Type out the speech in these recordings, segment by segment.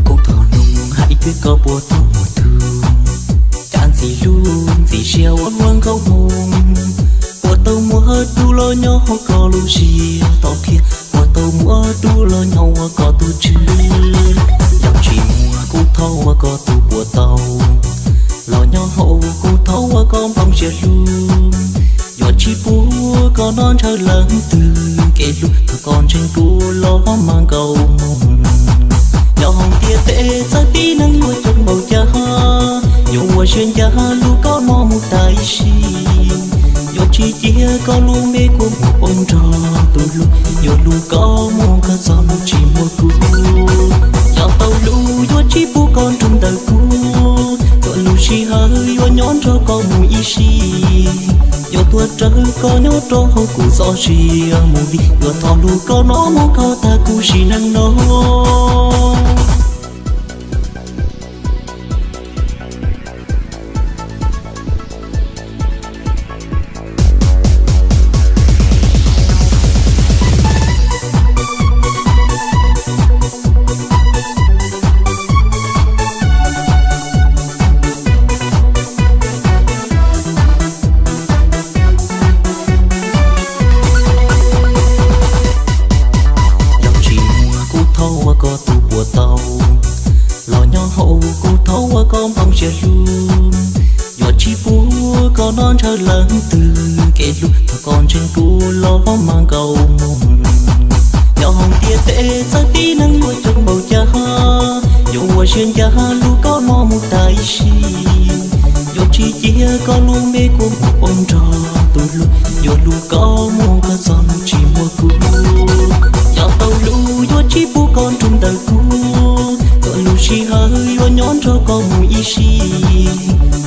Kuv thov nug hais tias koj puas tau muaj tug, cas ntxim hlub ntxim siab ua luag nkauj hmoo, puas tau muaj tug los nyob hauv koj lub siab tau qhia, puas tau muaj tug los nyob ua koj tus tswv. Yog tsis muaj kuv thov ua koj tus puas tau, los nyob hauv kuv thov ua koj nplooj siab hlub. Yuav tsis pub koj noj ntshaw leej twg kev hlub, thov koj ntseeg kuv los mas nkauj hmoo. Nyob hauv ntiaj teb txawv tib neeg luag coob npaum cas, yuav ua siab ncaj lub koj no mus tas ib sim. Yuav tsis cia koj lub me kua muag poob nrog tus hlub, yuav hlub koj mus kawg txog lub tsis muaj kuv. Yog tau hlub yuav tsis pub koj nrug ntawm kuv, txhua lub sij hawm yuav nyob nrog koj mus ib sim. Yuav tuav rawv koj nyob rau hauv kuv txoj sia mus vim, yuav thov hlub koj no mus kawg tag kuv sim neej no. Yog tsis muaj kuv thov ua koj tus puas tau, los nyob hauv kuv thov ua koj nplooj siab hlub. Yuav tsis pub koj noj ntshaw leej twg kev hlub, thov koj ntseeg kuv los mas nkauj hmoo. Nyob hauv ntiaj teb txawv tib neeg luag coob npaum cas, yuav ua siab ncaj lub koj no mus tas ib sim. Yuav tsis cia koj lub me kua muag poob nrog tus hlub, yuav hlub koj mus kawg txog lub tsis muaj kuv. Yog tau hlub yuav tsis pub koj nrug ntawm kuv, txhua lub sij hawm yuav nyob nrog koj mus ib sim.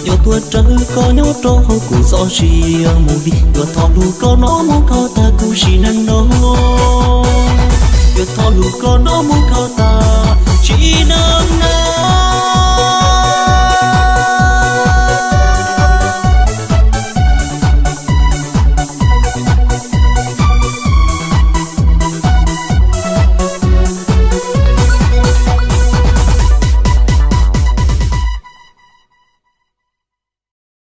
Yuav tuav rawv koj nyob rau hauv kuv txoj sia mus vim, yuav thov hlub koj no mus kawg tag kuv sim neej no. Yuav thov hlub koj no mus kawg tag sim neej